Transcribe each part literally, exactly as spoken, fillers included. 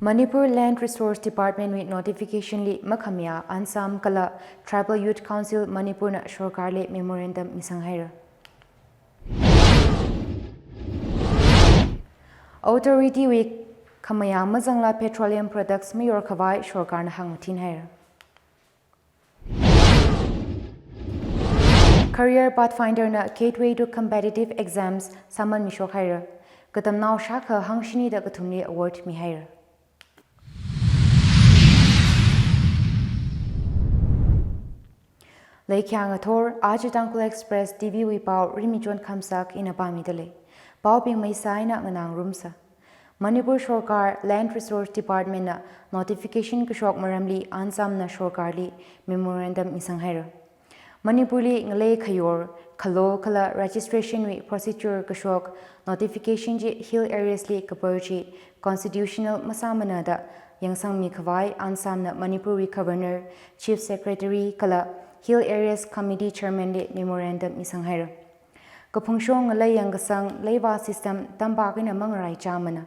Manipur Land Resource Department wui notification li makhamayā ANSAM kala Tribal Youth Council Manipur na sorkarli memorandum misanghaira. Authority wui khamayā mazangla petroleum products mayor khavai sorkarna hāngmathinhaira. Career Pathfinder na Gateway to Competitive Exams sāman mishokhaira. Katamnao shākha hangshini da kathumli award mihaira. Leikhyā ngathor, aja Tangkhul Express T V wui pao Rimichon Khamsak ina pāmidalei. Paobing maisa ina nganāngarumsa. Manipur sorkar Land Resource Department na notification kashok maramli ANSAM na sorkarli memorandum misanghaira. Manipurli ngalei khayor, khalo kala registration wui procedure kashok notification chi hill areas li kapar chi constitutional masāmana da yangsangmi khavai ANSAM na Manipur wui Governor, Chief Secretary kala Hill Areas Committee Chairman li memorandum misanghaira. Kaphungshong ngalei yangkasang leiva system tampak eina mangaraichāmana.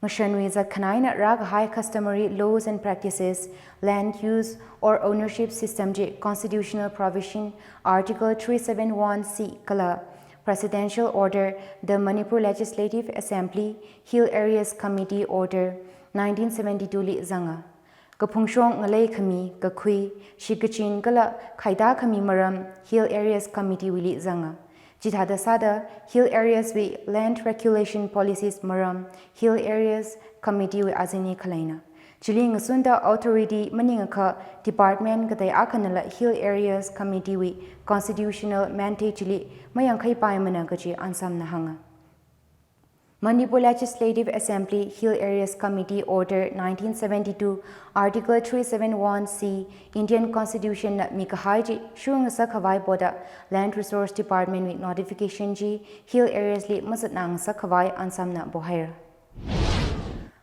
Ngashanwui zatkhanā eina rākahai customary laws and practices, land use or ownership system chi constitutional provision Article three seven one C kala Presidential Order, the Manipur Legislative Assembly, Hill Areas Committee Order, nineteen seventy-two li zanga. Kaphungshong ngalei khami, kakhui, shitkachin kala khaida khami maram Hill Areas Committee wuili zanga. Chithāda sāda Hill Areas wui Land Regulation Policies maram Hill Areas Committee wui azingli khaleina. Chili ngasunda authority maningakha department katei akhanala Hill Areas Committee wui constitutional mandate chili mayangkhaipaimana kaji ANSAM na hānga. Manipur Legislative Assembly Hill Areas Committee Order nineteen seventy-two, Article three seven one C, Indian Constitution na mikahai chi shurngasak khavai poda Land Resource Department wui notification chi Hill Areas li mazatnāngasak khavai ANSAM na pohaira.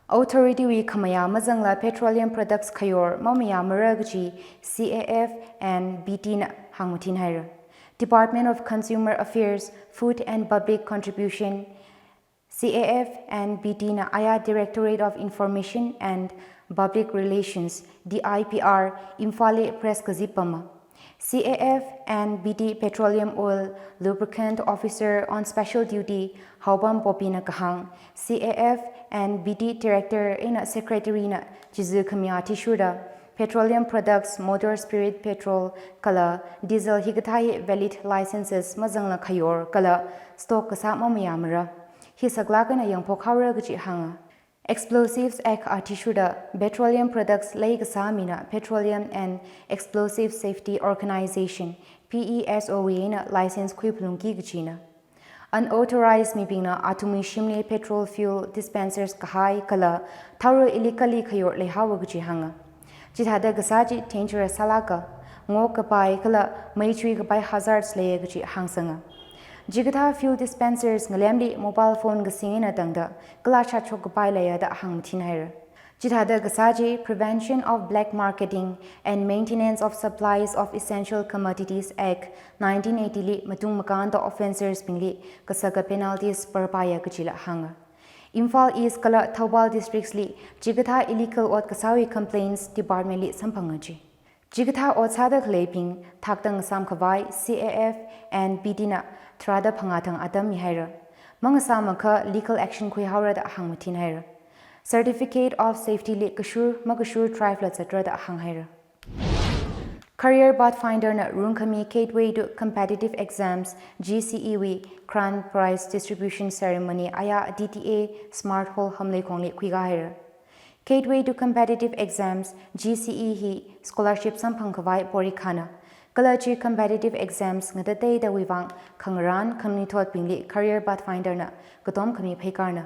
Authority wui khamayā mazangla petroleum products khayor mamayāmara kaji C A F and B T na hāngmathinhaira. Department of Consumer Affairs, Food and Public Contribution, C A F and B T na aya Directorate of Information and Public Relations, D I P R, Imphal li press kazip pama. C A F and B T Petroleum Oil Lubricant Officer on Special Duty, Haopam Poppy na kahāng, C A F and B T Director eina Secretary na chizu khami athishurda, petroleum products, motor spirit petrol kala diesel hikathā hi valid licenses mazangla khayor kala stock kasā mamayāmara. Hi saklāk eina yangphok haora kaji hānga. Explosives Act athishurda petroleum products leikasā mina Petroleum and Explosive Safety Organization, P E S O wui eina license khuiphalungki kajina. Unauthorized mibingna athumwui shimli petrol fuel dispensers kahai kala thaora illegally khayor leihaowa kaji hānga. Chithāda kasā chi dangerous sālāka, ngok kapai kala mei chuikapai hazards leiya kaji hāngsanga. Chikathā fuel dispensers ngalemli mobile phone kasing eina tangda kala shatshok kapai leiya da hāngmathinhaira. Chithāda kasā chi Prevention of Black Marketing and Maintenance of Supplies of Essential Commodities Act nineteen eighty li matung makānda offenders bingli kasaka penalties parpaiya kajila hānga. Imphal East kala Thoubal districts li chikathā illegal ot kasāwui complaints department li samphanga ji. Chikathā ot sāda khaleibing thakda ngasām khavai C A F and B T na tharāda phangā thang atam mihaira. Mangasāmakha legal action khuihaora da hāngmathinhaira. Certificate of Safety li kashur makashur drive la zatra da hānghaira. Career Pathfinder na rungkhami Gateway to Competitive Exams, G C E wui grand prize distribution ceremony aya D T A Smart Hall Hamleikhongli khuikāhaira. Gateway to Competitive Exams, G C E hi scholarship samphang khavai porikhana. Kala chi competitive exams ngatateidawui vang khangarān khanuithotbingli Career Pathfinder na katom khami pheikarna.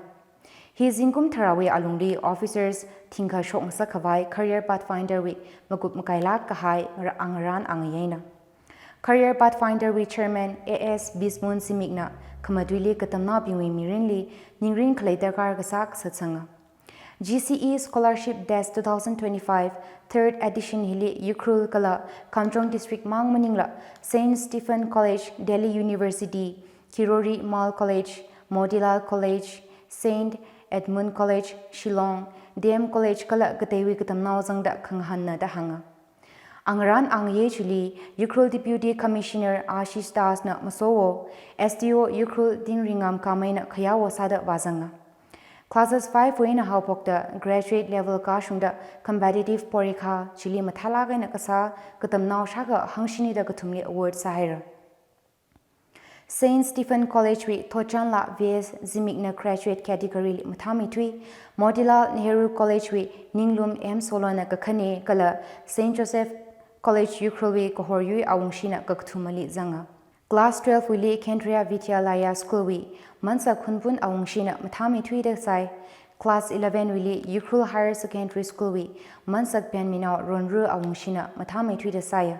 Hi zingkum tharāwui alungli officers thingkha shokngasak khavai Career Pathfinder wui makup makailāk kahai ngara-, angarān angayeina. Career Pathfinder wui Chairman A S Bismun Zimik na khamatuili katamnaobingwui mirinli ningrin khalei darkar kasā kasatsanga. G C E Scholarship Dash two thousand twenty-five third edition hili Ukhrul kala Kamjong District mang maningla Saint Stephen College, Delhi University, Kirori Mal College, Motilal College, Saint Edmund College, Shillong, D M College kala kateiwui katamnao zangda khangahānna da hānga. Angarān angayei chili, Ukhrul Deputy Commissioner Ashish Das na masowo, S D O Ukhrul Tingringam Kamei na khayawo sāda vāzanga. Classes five wui eina haophokda graduate level kashungda competitive porikha chili mathālāk eina kasā katamnao shākha hangshini da kathumli award sāhaira. Saint Stephen College wui Thotchanla V S Zimik na graduate category li mathāmeithui, Motilal Nehru College wui Ninglum M Solo na kakhane kala Saint Joseph College Ukhrul wui Kahoryui Awungshi na kakathumali zanga. Class twelve wuili Kendriya Vidyalaya School wui Mansak Hunphun Awungshi na mathāmeithui da sai. Class eleven wuili Ukhrul Higher Secondary School wui Mansak Benminao Ronru Awungshi na mathāmeithui da sāya.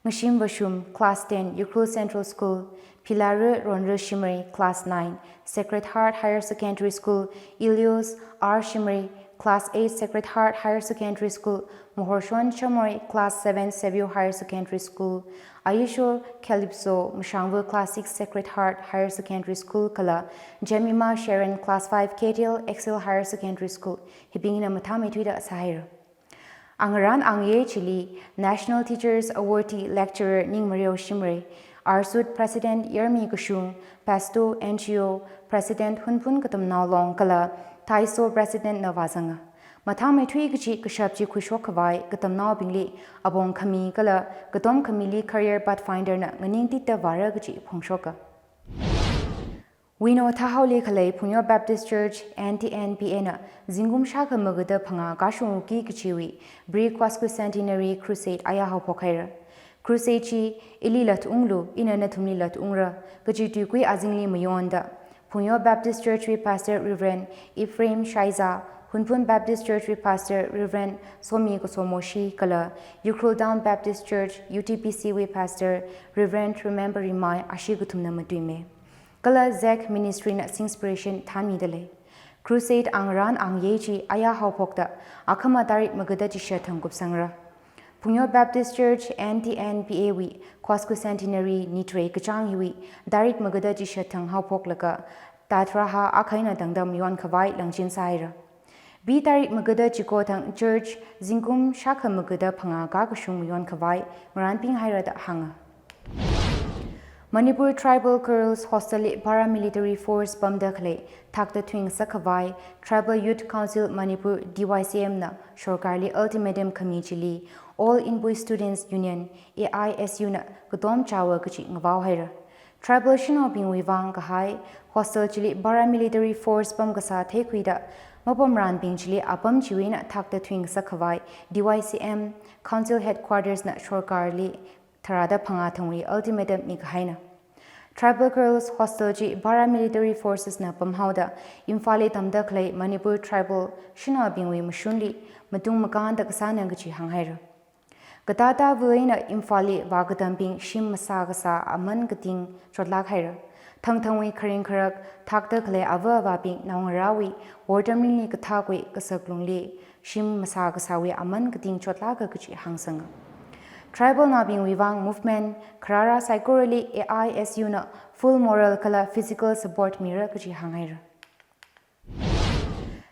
Ngashim Vashum, Class ten, Ukhrul Central School, Philarü Ronru Shimray, Class nine, Sacred Heart Higher Secondary School, Ilios R Shimray, Class eight, Sacred Heart Higher Secondary School, Mohorshon Shamray, Class seven, Savio Higher Secondary School, Ayushur Calypso Mashangvu, Class six, Sacred Heart Higher Secondary School kala Jemima Sharon, Class five, K T L Excel Higher Secondary School, hibingna mathāmeithui da sāhaira. Angarān angayei chili, National Teachers Awardee Lecturer Ningmareo Shimray, ARSUD President Yarmi Kashung, PASTU N G O President Hunphun Katamnao Long kala TYSO President na vāzanga. Mathāmeithui kachi kashap chi khuishok khavai katamnaobingli apong khami kala katom khamili Career Pathfinder na nganingtitda vāra kachi phongshoka. Wino Thahaoli khalei Phungyo Baptist Church N T N P A na zingkum shākha magada phangā kashungki kachiwui pre-quasquicentenary crusade aya haophok haira. Crusade chi ili latunglu, ina nathumli latungra kachi tuikui azingli mayonda, Phungyo Baptist Church wui Pastor Reverend Ephraim Shaiza, Hunphun Baptist Church wui Pastor Reverend Somi Kasomoshi kala Ukhrul Town Baptist Church U T B C wui Pastor Reverend Remember Rimai ashi kathumna matuime. Kala Zek Ministry na Singspiration thanmida lei. Crusade angarān angayei chi aya haophokda akhama tarik magada chishat thang kupsangra. Phungyo Baptist Church N T N P A wui quasquicentenary nitrei kachāng hiwui tarik magada chishat thang haophoklaga tatraha akha eina tangda mayon khavai langchin sāhaira. Bi tarik magada chiko thang church zingkum shākha magada phangā kakashung mayon khavai ngarānping haira da hānga. Manipur Tribal Girls Hostel li Paramilitary Force pamda khalei thakta thuingasak khavai Tribal Youth Council Manipur, T Y C M na sorkarli ultimatum khami chili All Inpui Students Union, A I S U na katom chawa kachi ngavao haira. Tribal shanaobingwui vang kahai hostel chili Paramilitary Force pamkasā theikhuida mapamranbing chili apam chiwui eina thakta thuingasak khavai T Y C M Council Headquarters na sorkarli tharāda phangā thangwui ultimatum mikahaina. Tribal Girls Hostel chi Paramilitary Forces na pamhaoda Imphal li tamda khalei Manipur Tribal shanaobingwui mashunli matung makānda kasāna kachi hānghaira. Katātāva eina Imphal li vākatambing shim masā kasā aman kating chotlāk haira. Thangthangwui kharing kharak thakta khalei ava avābing naongarāwui wortam ringli kathakwui kasak lungli shim masā kasāwui aman kating chotlāka kachi hāngsanga. Tribal naobingwui vang movement kharara saikorali A I S U na full moral kala physical support mira kachi hānghaira.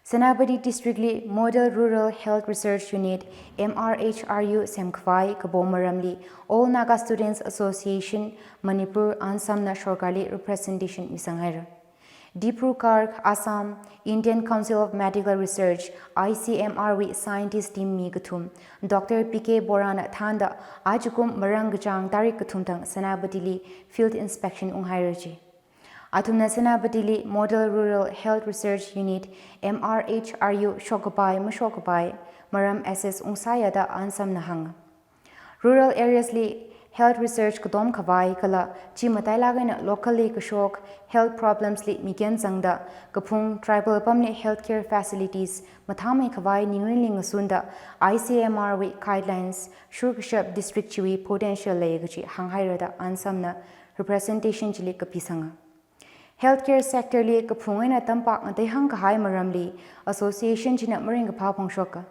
Senapati District li Model Rural Health Research Unit, M R H R U semkhavai kapo maramli All Naga Students Association Manipur, ANSAM na sorkarli representation misanghaira. Dibrugarh, Assam, Indian Council of Medical Research, I C M R wui scientist team mi kathum, Doctor P K Bora na thānda ajakum marang kachāng tarik kathum thang Senapati li field inspection unghaira ji. Athumna Senapati li Model Rural Health Research Unit, M R H R U shokkapai mashokkapai maram assess ungsāya da ANSAM na hānga. Rural areas li health research katom khavai kala chi matailāk eina local li kashok health problems li mikyan zangda kaphung tribal pamli healthcare facilities mathāmei khavai ningrinli ngasunda I C M R wui guidelines shurkashap district chiwui potential lei kachi hānghaira da ANSAM na representation chili kapisanga. Healthcare sector li kaphung eina tampak ngateihang kahai maramli association china maringkaphā phongshoka.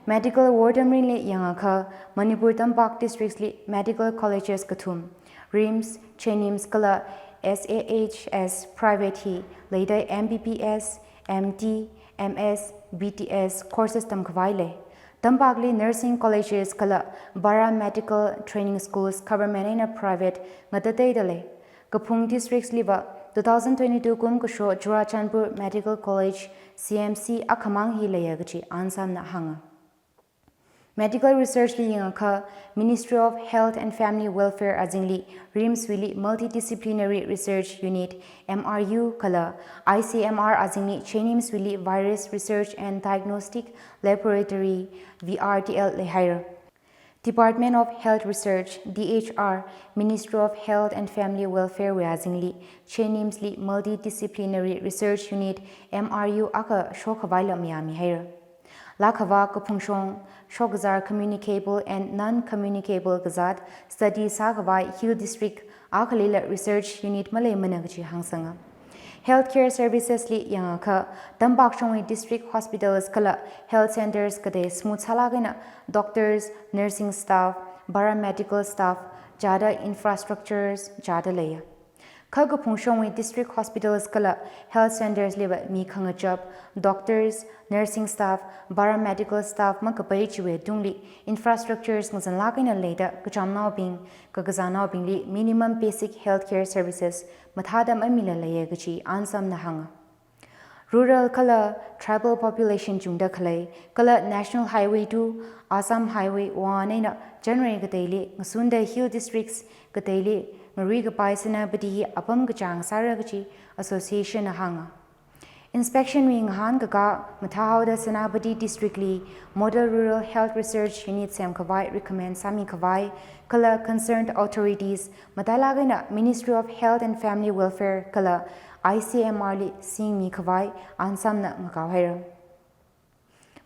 Medical wortam ringli yangakha Manipur tampak districts li medical colleges kathum, RIMS, JNIMS kala S A H S private hi leida M B B S, M T, M S, B T S courses tamkhavai lei. Tampakli nursing colleges kala paramedical training schools government eina private ngatateida lei. Kaphung districts liva two thousand twenty-two kum kasho Churachandpur Medical College, C M C akhamang hi leiya kachi Ansamna hānga. Medical research li yangakha, Ministry of Health and Family Welfare azingli RIMS wuili Multidisciplinary Research Unit, M R U kala I C M R azingli CHENIMS wuili Virus Research and Diagnostic Laboratory, V R D L leihaira. Department of Health Research, D H R, Ministry of Health and Family Welfare wui azingli CHENIMS li Multidisciplinary Research Unit, M R U akha shokhavaila mayāmihaira. Lakhava kaphungshong, shokkazar communicable and non-communicable kazat study sākhavai hill district akhalila research unit maleimana kachi hāngsanga. Healthcare services li yangakha, tampakshongwui district hospitals kala health centers katei smooth sālāk eina doctors, nursing staff, paramedical staff, chada infrastructures chada leiya. Kha kaphungshongwui district hospitals kala health centers liva mi khangachap, doctors, nursing staff, paramedical staff makapai chiwui tungli infrastructures ngazanlāk eina leida kachamnaobing, kakazānaobingli minimum basic healthcare services mathāda mamila leiya kachi Ansamna hānga. Rural kala tribal population chungda khalei, kala National Highway two, Assam Highway one eina chanrei kateili ngasunda hill districts kateili ngaruikapai Senapati hi apam kachāng sāra kachi association na hānga. Inspection wui ngahānkakā mathāhaoda Senapati district li Model Rural Health Research Unit semkhavai recommend sāmikhavai kala concerned authorities matailāk eina Ministry of Health and Family Welfare kala I C M R li singmikhavai Ansamna ngakaohaira.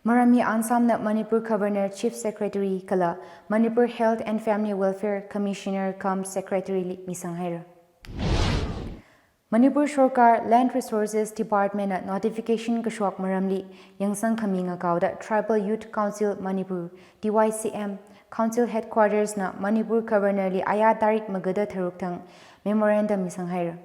Maram hi Ansamna Manipur Governor, Chief Secretary kala Manipur Health and Family Welfare Commissioner cum Secretary li misanghaira. Manipur Sorkar Land Resources Department na notification kashok maramli yangsang khami ngakaoda Tribal Youth Council Manipur, T Y C M, Council Headquarters na Manipur Governor li aya tarik magada tharuk thang memorandum misanghaira.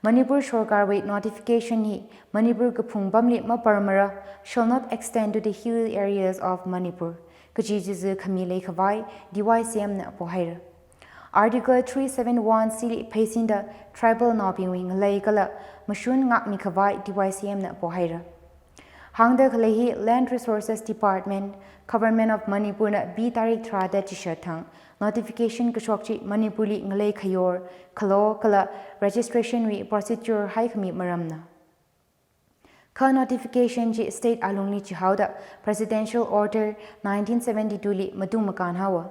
Manipur Sorkarwui notification hi Manipur kaphung pamli maparmara, shall not extend to the hill areas of Manipur kaji chizu khami leikhavai T Y C M na pohaira. Article three seven one C li pheisinda tribal naobingwui ngalei kala mashun ngakmikhavai T Y C M na pohaira. Hāngda khalei hi Land Resources Department, Government of Manipur na B tarik tharāda chishat thang notification kashok chi Manipur li ngalei khayor, khalo kala registration wui procedure haikhami maramna. Kha notification chi state alungli chihaoda Presidential Order nineteen seventy-two li matung makān haowa.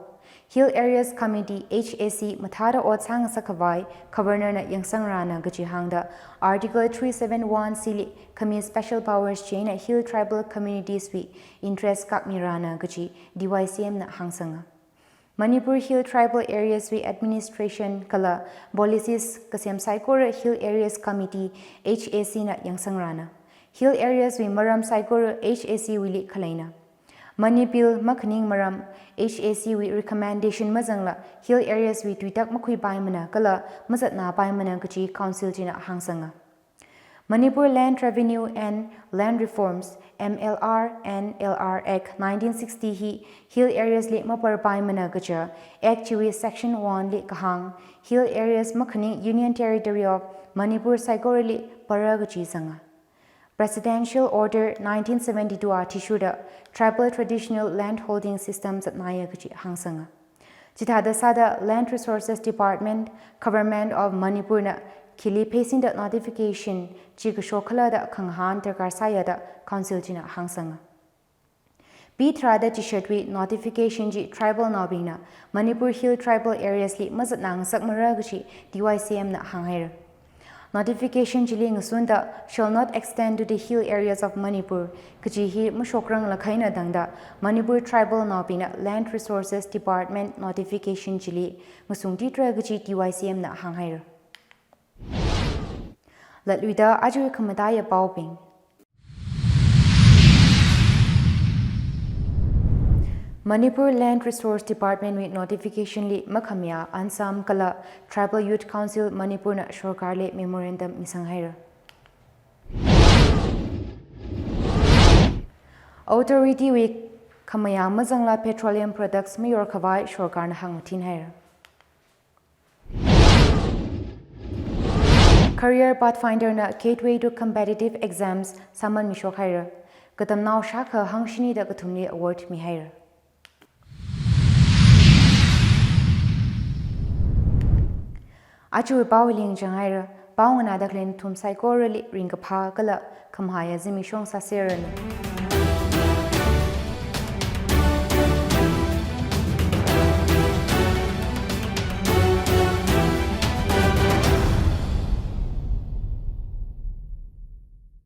Hill Areas Committee, H A C, mathāda ot sāngasakhavai Governor na yangsangrana kaji hāngda Article three seven one C li khami special powers chieina Hill Tribal Communities wui interest kakmirana kaji T Y C M na hāngsanga. Manipur Hill Tribal Areas wui administration kala policies kasem saikora Hill Areas Committee, H A C na yangsangrana. Hill Areas wui maram saikora H A C wuili khaleina. Money Bill makhaning maram, H A C wui recommendation mazangla Hill Areas wui tuitak makhuipaimana kala mazatnapaimana kaji Council china hāngsanga. Manipur Land Revenue and Land Reforms, M L R and L R Act nineteen sixty hi Hill Areas li maparpaimana kaja Act chiwui Section one li kahāng, Hill Areas makhaning Union Territory of Manipur saikorali para kaji zanga. Presidential Order nineteen seventy-two athishurda Tribal Traditional Land Holding System zatnaya kaji hāngsanga. Chithāda sāda Land Resources Department, Government of Manipur na khili pheisinda notification chi kashok khala da khangahān darkar sāya da Council china hāngsanga. B tharāda chishatwui notification chi tribal naobingna Manipur Hill Tribal Areas li mazatngasakmara kaji T Y C M na hānghaira. Notification chili ngasunda shall not extend to the hill areas of Manipur kaji hi mashokranglakha eina tangda Manipur tribal naobingna Land Resources Department notification chili ngasungtitra kaji T Y C M na hānghaira. Latluida aja khamataiya paobing. Manipur Land Resource Department wui notification li makhamayā Ansam kala Tribal Youth Council Manipur na sorkarli memorandum misanghaira. Authority wui khamayā mazangla petroleum products mayor khavai sorkarna hāngmathin haira. Career Pathfinder na Gateway to Competitive Exams sāman mishok haira. Katamnao shākha hangshini da kathumli award mihaira. Aja pao lingchang haira, pao nganāda khalei nathum saikorali ringkaphā kala khamahāya zimiksho sāseranu.